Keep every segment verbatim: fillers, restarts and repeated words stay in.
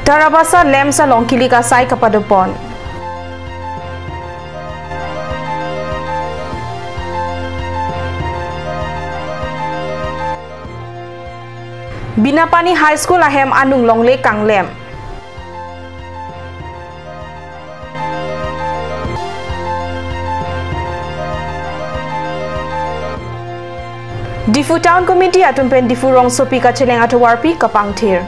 Tarabasa LAMPS along kilik asai kapadopon. Binapani High School ahem anung longle kanglem. Diphu Town Committee atum pen Diphu rongsopi kacheleng atovarpi kapangthir.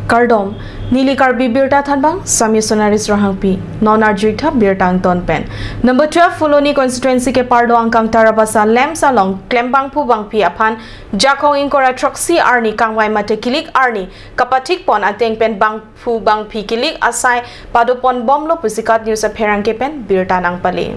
Kardom, neli Karbi Birta thanbang, Sami Sonaris Rohangpi, non arjuitha birta angton pen. Number twelve Phuloni constituency kepardo angkang Tarabasa LAMPS along klembangphu bangphi aphan Jakhong ingkoi ra throksi arni kangvai mate kilik arni kapathikpon ateng pen bangphu bangphi kilik asai padoponbomlo pusi KAT News apherangke pen birta nangpale.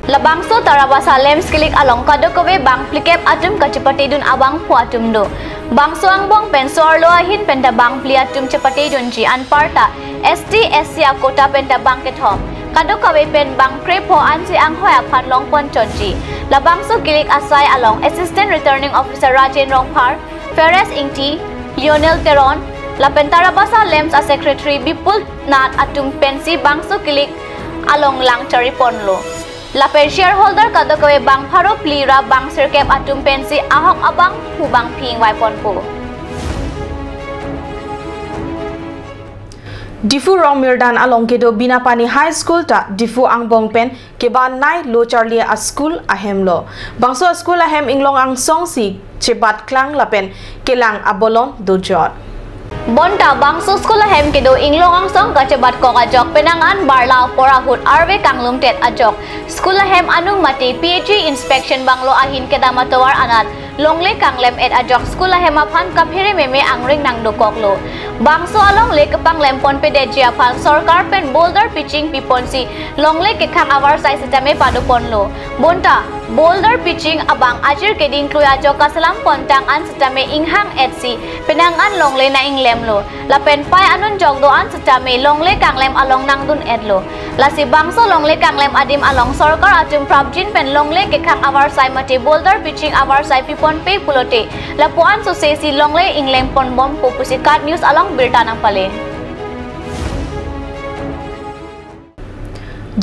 Labangso Tarabasa LAMPS kilik along kadokave bang phlikep atum kachepatedun abangphu atum do. Bangso angbong pen so-arlo ahin penta bang phli atum chepatedunji, anparta S T S C a-quota penta bang kethom. Kadokave pen bang krepho ansi anghoi aphan longponchotji. Labangso kilik asai along Assistant Returning Officer Rajen Rongphar, Feres Ingti, Lionel Teron, lapen Tarabasa LAMPS a-secretary Bipul Nath atum pensi bangso kilik along lang chariponlo. Lapen shareholder kadokave bang pharo phli ra bang sirkep atum pensi ahok abangphu bangphi ingvaiponpo. Diphu Rongmirdan along kedo Binapani High School ta Diphu angbong pen kebanai lo charli a-school ahemlo. Bangso a-school ahem inglong angsong si chebatklang lapen kelang abolon dojot. Bonta bangso school ahem kedo inglong angsong kachebatkok ajok penang an barla apor ahut arve kanglumtet ajok school ahem anung mate P H E inspection banglo ahin kedam atovar anat longle kanglem-et ajok school ahem aphan kaphere meme angring nangdokoklo. Bangso alongle kepanglempon pedetji aphan sorkar pen boulder pitching piponsi longle kekhang avarsai sitame padoponlo. Bonta boulder pitching abang ajir keding klui ajok kaselam pontang an sitame inghang-etsi penang an longle nang-inglemlo. Lapen pai anunjok do-an sitame longle kanglem along nangdun-etlo. Lasi bangso longle kanglem adim along sorkar atum prapjin pen longle kekhang avarsai mate boulder pitching avarsai piponpe pulote lapu-an sosesi longle inglemponbompo pusi KAT News along birta nangpale.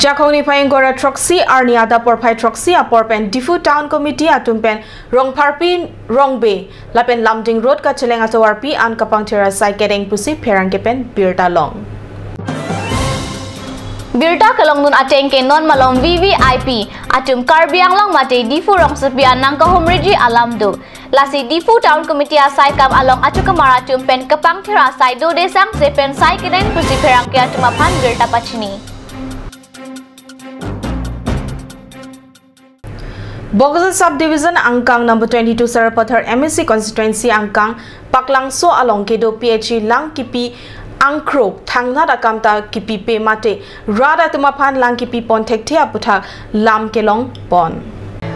Jakhong niphai ingkoi ra throksi arni adap porphai throksi apor pen Diphu Town Committee atum pen Rongpharpi Rongbe lapen Lumding Road kacheleng atovarpi an kapangthir asai kedeng pusi pherangke pen birta long. Birta kelongdun ateng ke non malom V V I P atum Karbi Anglong mate Diphu rongsopi an nangkahumriji alam do. Lasi Diphu Town Committee asai kam along achukamar atum pen kapangthir asai do desang se pen sai kedeng pusi pherangke atum aphan birta pachini. Bokajan Sub Division angkang number twenty-two Sarapathar M A C constituency angkang Paklangso along kedo P H E lang kipi angkro thangnat akam ta kipipe mate rat atum aphan lang kipipon thekthe aputhak lam kelongpon.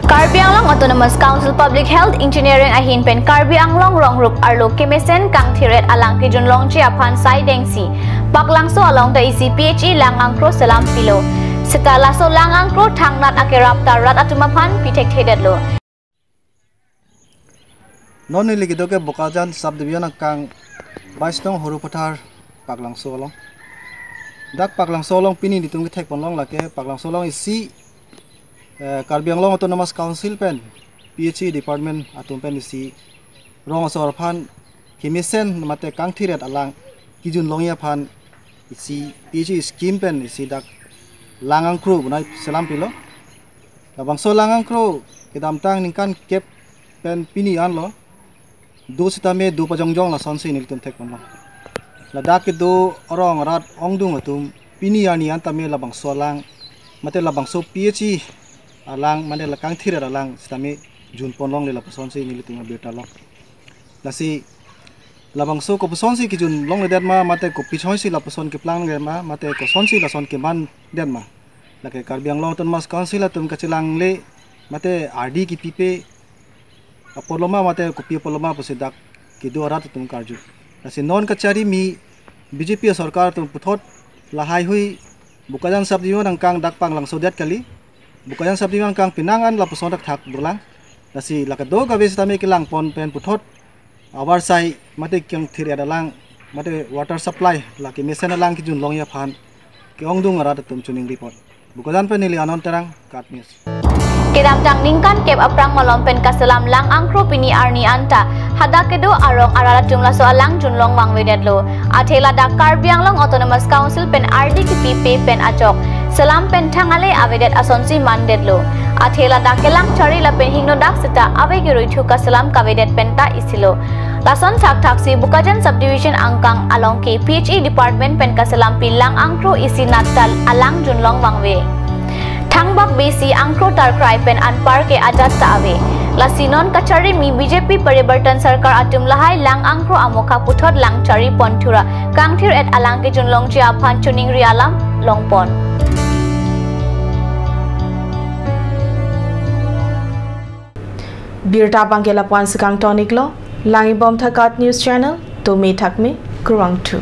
Karbi Anglong Autonomous Council Public Health Engineering ahin pen Karbi Anglong rongrup arlo kemesen kangthir-et alang kejun longji aphan sai dengsi Paklangso along ta isi P H E lang angkro selam pilo. Seta laso lang angkro thangnat akerap ta rat atum aphan pi thekthedetlo. Non neli kedo ke Bokajan Sub Division angkang bais nong Horupathar Paklangso along. Dak Paklangso along pini nelitum kethekponlong lake Paklangso along isi, eh, Karbi Anglong Autonomous Council pen P H E department atum pen isi rong asor aphan kemesen mate kangthir-et alang kejun longji aphan isi P H E scheme pen isi dak lang angkro bunai selam pilo. Labangso lang angkro kedamtang ningkan kep pen pini anlo do sitame do pajongjong lasonsi nelitum thekponlong. Ladak kedo arong arat ongdung atum pini arni an tame labangso alang mate labangso P H E alang mate la kangthir-et alang sitame junponlongle lapusonsi nelitum abirta long. Lasi labangso kopusonsi kejun longledet ma mate kopi choisi lapuson keplangledet ma mate kosonsi lason kemandet ma, lake Karbi Anglong Autonomous Council atum kachelangle mate ardi kipipe apotlo ma mate kopi apotlo ma pusi dak kedo arat atum karju. Lasi non kachari mi B J P sorkar atum puthot lahai hui Bokajan Sub Division angkang dak Paklangso det kali. Bokajan Sub Division angkang penang an lapuson thakthak dolang. Lasi la kedo kave sitame kelangpon pen puthot Avarsai mate kangthir-et alang mate water supply lake mesen alang kejun longji aphan ke-ongdung arat atum choningri pon. Bokajan pen neli Anon Terang, KAT News. Kedamtang ningkan kep aphrang malom pen kaselam Lang Angkro pini arni anta hadak kedo arong arat atum laso alang junlong vangvedetlo. Athe ladak Karbi Anglong Autonomous Council pen ardi kipi pe pen ajok selam pen thang ale avedet asonsi mandetlo. Athe ladak kelang chari lapen hingno dak seta ave kerui thu kaselam kavedet penta isilo. Lason thakthak si Bokajan Subdivision angkang along ke P H E Department pen kaselampi Lang Angkro isi nattal alang junlong vangve. Thangbak besi Angkro Tarkrai pen anpar ke ajat ta ave. Lasi non kacharimi B J P Paribartan Sarkar atum lahai Lang Angkro amokha puthot lang chari pon thura kangthir-et alang kejunlongji aphan choningri alam longpon. Birta abangke lapu-an si kangtoniklo, langibom tha KAT News Channel, tumi thakmi, kurvangthu.